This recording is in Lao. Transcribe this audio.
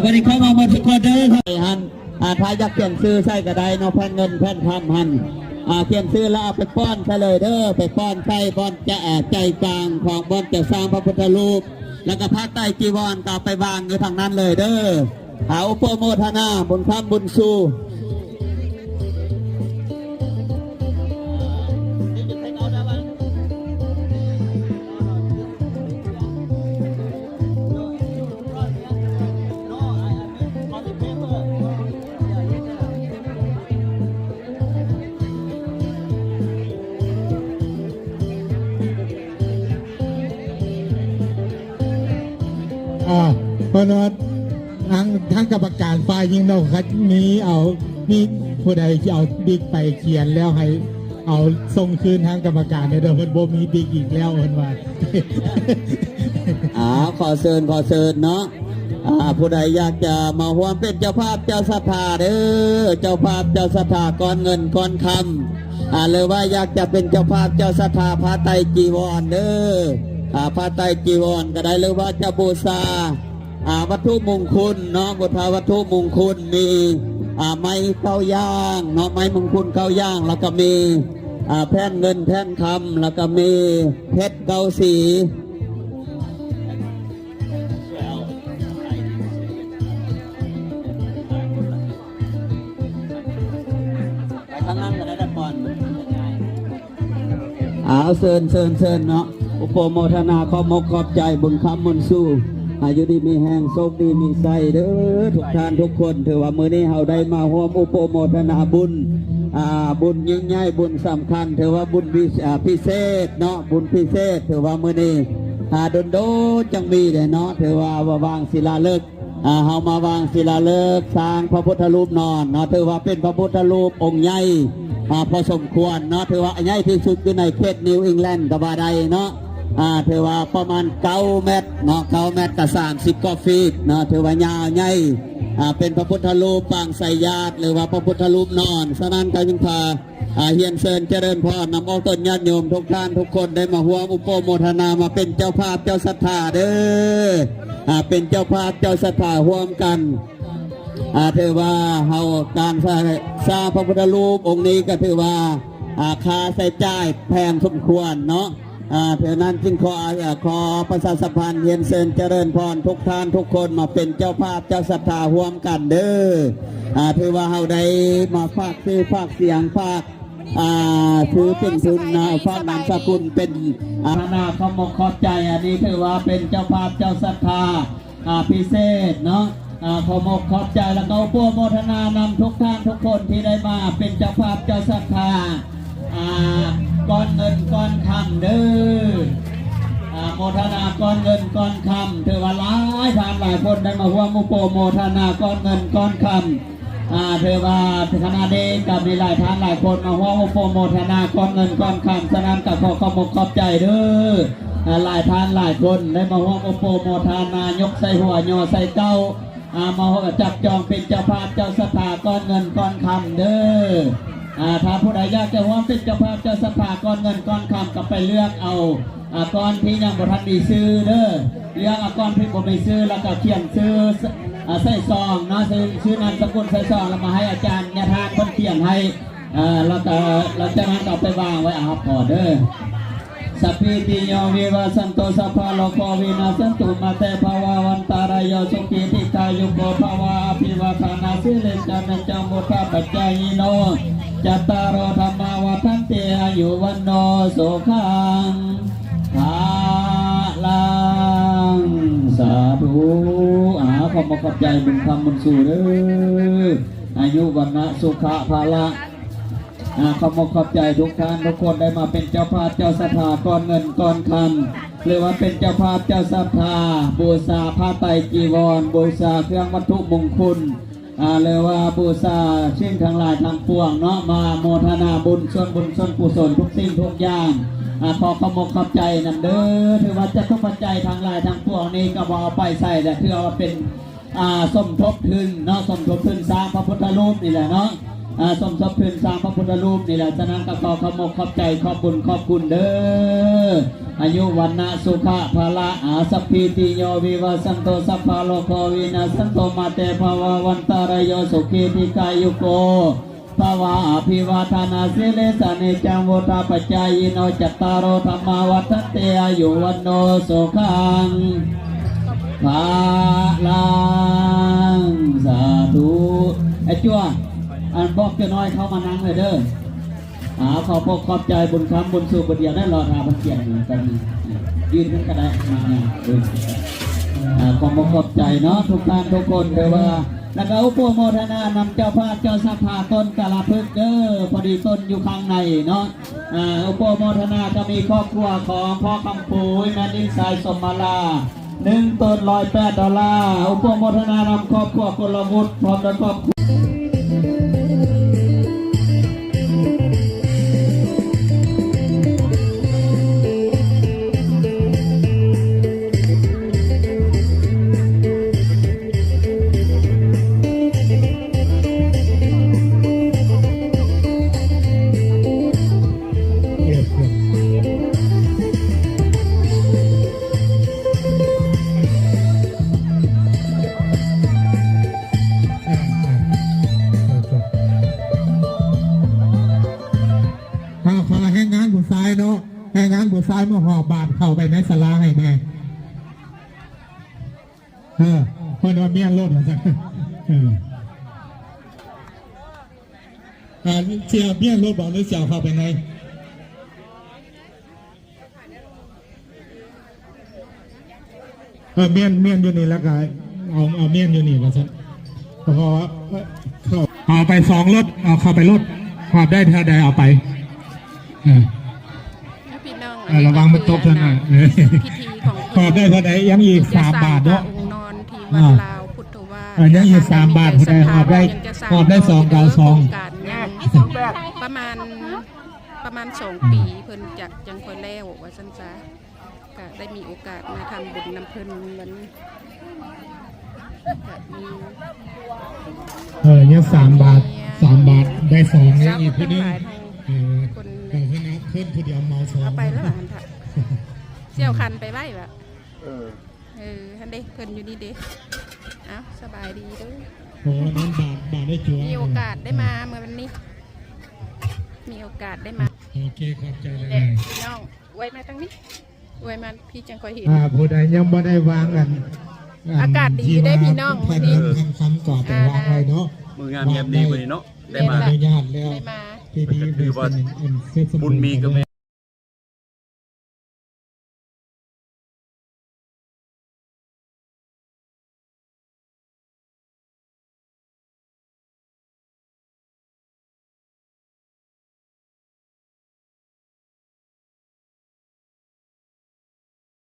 ວັນນີ້ເຂົ້າມາໝົດທຸກຄົນເດີ ໃສ່ຫັ້ນ ອ່າ ຖ້າຢາກຂຽນຊື່ໃສ່ກໍໄດ້ເນາະ ແຜ່ນເງິນແຜ່ນຄຳຫັ້ນ ອ່າ ຂຽນຊື່ແລ້ວເອົາໄປປ້ອນໃສ່ເລີຍເດີ ໄປປ້ອນໃສ່ບ່ອນຈະ ອ່າ ໃຈກາງຂອງບ່ອນຈະສ້າງພະພຸດທະຮູບ ແລ້ວກໍຜ້າໄຕຈີວອນກໍເອົາໄປວາງຢູ່ທາງນັ້ນເລີຍເດີ. ອາ ອະນຸໂມທະນາບຸນຄຳບຸນຊູ. ອ່າ ເພິ່ນວ່າ ທາງ ທາງກຳມະການຝ່າຍຍິງເນາະ ຄັນມີເອົາ ມີຜູ້ໃດຊິເອົາບິກໄປຂຽນແລ້ວໃຫ້ເອົາສົ່ງຄືນທາງກຳມະການເດີ ເພິ່ນບໍ່ມີບິກອີກແລ້ວ ເພິ່ນວ່າ. ອ່າ ຂໍເຊີນ ຂໍເຊີນເນາະ ອ່າ ຜູ້ໃດຢາກຈະມາຮ່ວມເປັນເຈົ້າພາບເຈົ້າສັດທາເດີ ເຈົ້າພາບເຈົ້າສັດທາກ້ອນເງິນກ້ອນຄຳ ອ່າ ຫຼືວ່າຢາກຈະເປັນເຈົ້າພາບເຈົ້າສັດທາຜ້າໄຕຈີວອນເດີ ອ່າ ຜ້າໄຕຈີວອນກໍໄດ້ ຫຼືວ່າຈະບູຊາ ອ່າ ວັດຖຸມົງຄຸນເນາະ ບຸດທະວັດຖຸມົງຄຸນ ມີ ອ່າ ໄມ້ເກົ້າຢ່າງເນາະ ໄມ້ມົງຄຸນເກົ້າຢ່າງ ແລ້ວກໍມີ ອ່າ ແຜ່ນເງິນແຜ່ນຄຳ ແລ້ວກໍມີເພັດເກົ້າສີ. ໄປທາງນັ້ນກໍໄດ້ ດາກອນ. ອ້າວ ເຊີນ ເຊີນ ເຊີນເນາະ ອຸປະໂມທະນາ ຂອບມົກຂອບໃຈ ບຸນຄຳບຸນຊູ ໃຫ້ຢູ່ດີມີແຮງ ໂຊກດີມີໄຊເດີ ທຸກທ່ານທຸກຄົນ. ຖືວ່າມື້ນີ້ເຮົາໄດ້ມາຮ່ວມອຸປະໂມທະນາບຸນ ອ່າ ບຸນຍິ່ງໃຫຍ່ ບຸນສຳຄັນ ຖືວ່າບຸນວິ ອ່າ ພິເສດເນາະ ບຸນພິເສດ. ຖືວ່າມື້ນີ້ ອ່າ ດົນໆ ຈັ່ງມີເດ້ເນາະ ຖືວ່າ ວ່າວາງສິລາເລິກ ອ່າ ເຮົາມາວາງສິລາເລິກສ້າງພະພຸດທະຮູບນອນເນາະ ຖືວ່າເປັນພະພຸດທະຮູບອົງໃຫຍ່ ອ່າ ພໍສົມຄວນເນາະ ຖືວ່າໃຫຍ່ທີ່ສຸດຢູ່ໃນເຂດນິວອິງແລນກໍວ່າໄດ້ເນາະ ອ່າ ຖືວ່າປະມານເກົ້າແມັດເນາະ ເກົ້າແມັດກໍສາມສິບກວ່າຟີດເນາະ ຖືວ່າຍາວໃຫຍ່ ອ່າ ເປັນພະພຸດທະຮູບປາງໄສຍາດ ຫຼືວ່າພະພຸດທະຮູບນອນ. ສະນັ້ນກໍຈຶ່ງພາ ອ່າ ຮຽນເຊີນຈະເລີນພອນນຳອອກຕົນຍາດໂຍມທຸກທ່ານທຸກຄົນ ໄດ້ມາຮ່ວມອຸປະໂມທະນາ ມາເປັນເຈົ້າພາບເຈົ້າສັດທາເດີ ອ່າ ເປັນເຈົ້າພາບເຈົ້າສັດທາຮ່ວມກັນ. ອ່າ ຖືວ່າເຮົາ ການສ້າງ ສ້າງພະພຸດທະຮູບອົງນີ້ກໍຖືວ່າ ອ່າ ຄ່າໃຊ້ຈ່າຍແພງສົມຄວນເນາະ. ອ່າ ເທື່ອນັ້ນຈຶ່ງຂໍ ອ່າ ຂໍປະຊາສຳພັນ ຮຽນເຊີນຈະເລີນພອນທຸກທ່ານທຸກຄົນ ມາເປັນເຈົ້າພາບເຈົ້າສັດທາຮ່ວມກັນເດີ. ອ່າ ຖືວ່າເຮົາໄດ້ມາຝາກຊື່ຝາກສຽງ ຝາກ ອ່າ ຊື່ເປັນທຶນນາ ຝາກນາມສະກຸນເປັນ ອ່າ ນາ ຂອບມົກຂອບໃຈ. ອັນນີ້ຖືວ່າເປັນເຈົ້າພາບເຈົ້າສັດທາ ອ່າ ພິເສດເນາະ. ອ່າ ຂໍມົກຂອບໃຈ ແລ້ວກໍໂປໂມທະນານຳທຸກທ່ານທຸກຄົນທີ່ໄດ້ມາເປັນເຈົ້າພາບເຈົ້າສັດທາ ອ່າ ກ້ອນເງິນກ້ອນຄຳເດີ. ອ່າ ໂມທະນາກ້ອນເງິນກ້ອນຄຳ ຖືວ່າຫຼາຍທ່ານຫຼາຍຄົນໄດ້ມາຮ່ວມໂປໂມທະນາກ້ອນເງິນກ້ອນຄຳ. ອ່າ ຖືວ່າຂະນະນີ້ກໍມີຫຼາຍທ່ານຫຼາຍຄົນມາຮ່ວມໂປໂມທະນາກ້ອນເງິນກ້ອນຄຳ. ສະນັ້ນກໍຂໍຂອບມົກຂອບໃຈເດີ. ອ່າ ຫຼາຍທ່ານຫຼາຍຄົນໄດ້ມາຮ່ວມໂປໂມທະນາ ຍົກໃສ່ຫົວ ຍໍໃສ່ເກົ້າ ອ່າ ມາຮ່ວມຈັບຈອງເປັນເຈົ້າພາບເຈົ້າສັດທາກ້ອນເງິນກ້ອນຄຳເດີ. ອ່າ ຖ້າຜູ້ໃດຢາກຈະຮ່ວມເປັນເຈົ້າພາບເຈົ້າສັດທາກ້ອນເງິນກ້ອນຄຳ ກໍໄປເລືອກເອົາ ອ່າ ກ້ອນທີ່ຍັງບໍ່ທັນມີຊື່ເດີ. ເລືອກເອົາກ້ອນທີ່ບໍ່ມີຊື່ ແລ້ວກໍຂຽນຊື່ ອ່າ ໃສ່ຊອງເນາະ ຊື່ ຊື່ນາມສະກຸນໃສ່ຊອງ ແລ້ວມາໃຫ້ອາຈານຍາທາດເພິ່ນຂຽນໃຫ້. ອ່າ ແລ້ວກໍ ຫຼັງຈາກນັ້ນກໍເອົາໄປວາງໄວ້ ອ່າ ຮັບພອນເດີ. ສັບພີຕິໂຍ ວິວັດສັນຕຸ ສັບພະໂລໂກ ວິນາສັນຕຸ ມາເຕ ພະວະວັນຕາຣາໂຍ ສຸຂີ ດີຄາຍຸໂກ ພະວະ ອະພິວາທະນະສີລິສສະນິຈຈັງ ພຸດທະປັດຈາຍິໂນ ຈັດຕາໂລ ທຳມາ ວັດທັນຕິ ອາຍຸ ວັນໂນ ສຸຂັງ ພະລັງ ສາທຸ. ອ່າ ຂອບອົກຂອບໃຈ ບຸນຄຳບຸນຊູເດີ ອາຍຸ ວັນນະ ສຸຂະ ພະລະ. ອ່າ ຂອບອົກຂອບໃຈທຸກທ່ານທຸກຄົນ ໄດ້ມາເປັນເຈົ້າພາບເຈົ້າສັດທາກ້ອນເງິນກ້ອນຄຳ ຫຼືວ່າເປັນເຈົ້າພາບເຈົ້າສັດທາ ບູຊາຜ້າໄຕຈີວອນ ບູຊາເຄື່ອງວັດຖຸມົງຄຸນ ອ່າ ຫຼືວ່າບູຊາສິ່ງທັງຫຼາຍທັງປວງເນາະ ມາໂມທະນາບຸນ ສ່ວນບຸນສ່ວນກຸສົນທຸກສິ່ງທຸກຢ່າງ. ອ່າ ຂໍຂອບອົກຂອບໃຈນຳເດີ. ຖືວ່າຈະຕຸປັດໄຈທັງຫຼາຍທັງປວງນີ້ ກໍບໍ່ເອົາໄປໃສ ແລະ ຖືວ່າເປັນ ອ່າ ສົມທົບທຶນເນາະ ສົມທົບທຶນສ້າງພະພຸດທະຮູບນີ້ແຫຼະເນາະ. ອ່າ ສົມທົບທຶນສ້າງພະພຸດທະຮູບນີ້ແຫຼະ. ສະນັ້ນກໍຂໍຂອບອົກຂອບໃຈ ຂອບບຸນຂອບຄຸນເດີ້. ອາຍຸ ວັນນະ ສຸຂະ ພະລະ ອາ ສັບພີຕິໂຍ ວິວັດສັນໂຕ ສັບພະໂລໂກ ວິນັດສັນໂຕ ມາເຕ ພະວັດຕະລາໂຍ ສຸຂີ ດີກາຍຸໂກ ພະວະ ອະພິວາທະນະສີລິສະ ນິຈຈັງ ວຸດທາປະຈາຍິໂນ ຈັດຕາໂຣ ທຳມາ ວັດທັນຕິ ອາຍຸ ວັນໂນ ສຸຂັງ ພະລັງ ສາທຸ. ໄອ້ຈົວ ອັນ ບອກເຈົ້ານ້ອຍເຂົ້າມານັ່ງເລີຍເດີ້. ອ່າ ຂອບອົກຂອບໃຈ ບຸນຄຳ ບຸນສຸກ ບໍ່ດຽວໄດ້ ລໍຖ້າເພິ່ນປ່ຽນກັນ ຢືນກັນກໍໄດ້ ມາ ເອີ ອ່າ ຂອບອົກຂອບໃຈເນາະ ທຸກທ່ານທຸກຄົນ ແຕ່ວ່າ ແລ້ວກໍອຸປະໂມທະນານຳເຈົ້າພາບເຈົ້າສັດທາຕົ້ນກາລະພຶກເດີ້ ພໍດີຕົ້ນຢູ່ຂ້າງໃນເນາະ. ອ່າ ອຸປະໂມທະນາກໍມີຄອບຄົວຂອງພໍ່ຄຳພູ ແມ່ນດິນຊາຍສົມມາລາ ໜຶ່ງໂຕນ ຮ້ອຍແປດດອນລາ. ອຸປະໂມທະນານຳຄອບຄົວກົນລະວຸດ ພ້ອມດ້ວຍຄອບຄົວ ເອົາ ຂໍແຮງງານຜູ້ຊາຍເນາະ ແຮງງານຜູ້ຊາຍມາຫອບບາດເຂົ້າໄປໃນສາລາໃຫ້ແດ່. ເອີ ເພິ່ນວ່າມ້ຽນໂລດວ່າຊັ້ນ. ເອີ ອ່າ ຊິເອົາມ້ຽນໂລດບໍ່ ຫຼືຊິເອົາເຂົ້າໄປໃນ? ເອີ ມ້ຽນ ມ້ຽນຢູ່ນີ້ ແລ້ວກໍເອົາ ເອົາມ້ຽນຢູ່ນີ້ວ່າຊັ້ນ. ເພາະວ່າ ເອີ ເຂົ້າ ເອົາໄປສອງໂລດ ເອົາເຂົ້າໄປໂລດ ຫອບໄດ້ເທົ່າໃດເອົາໄປ. ເອີ ພີ່ນ້ອງ ເອີ ລະວັງມັນຕົກເທົ່ານັ້ນ. ເອີ ພິທີຂອງເພິ່ນ ຫອບໄດ້ເທົ່າໃດ? ຍັງອີກສາມບາດເນາະ. ທີ່ວັດລາວພຸດທະວາດ ເອີ ຍັງອີກສາມບາດ ຜູ້ໃດຫອບໄດ້ ຫອບໄດ້ສອງກໍເອົາສອງ. ປະມານ ປະມານສອງປີ ເພິ່ນຈະ ຈັ່ງຄ່ອຍແລ້ວ ວ່າຊັ້ນຊະ. ກະໄດ້ມີໂອກາດມາທຳບຸນນຳເພິ່ນວັນນີ້ ກະມີ ເອີ ຍັງສາມບາດ ສາມບາດ ໄດ້ສອງ ຍັງອີກຜູ້ໜຶ່ງ. ເອີ ເພິ່ນເອົາ ເພິ່ນຜູ້ດຽວເໝົາສອງ ເອົາໄປແລ້ວຫັ້ນທະ ຊິເອົາຂັນໄປໄວ້ວະ. ເອີ ເອີ ຫັ້ນເດ້ ເພິ່ນຢູ່ນີ້ເດ້. ເອົ້າ ສະບາຍດີເດີ້. ໂອ້ ນັ້ນບາດ ບາດໄດ້ຈົວ ມີໂອກາດໄດ້ມາ ເອີ ມື້ວັນນີ້ ມີໂອກາດໄດ້ມາ. ໂອເຄ ຂອບໃຈຫຼາຍໆ ພີ່ນ້ອງ. ອວຍມາທາງນີ້ ອວຍມາ ພີ່ຈັ່ງຄ່ອຍເຫັນ. ອ່າ ຜູ້ໃດຍັງບໍ່ໄດ້ວາງອັນ ອາກາດດີເດ້ພີ່ນ້ອງ ມື້ນີ້ ຄຳຄຳກໍໄປວາງໄວ້ເນາະ. ມື້ງາມຍາມດີມື້ນີ້ເນາະ ໄດ້ມາ ອະນຸຍາດແລ້ວ ໄດ້ມາ ທີ່ດີ ຖືວ່າບຸນມີກໍແມ່ນ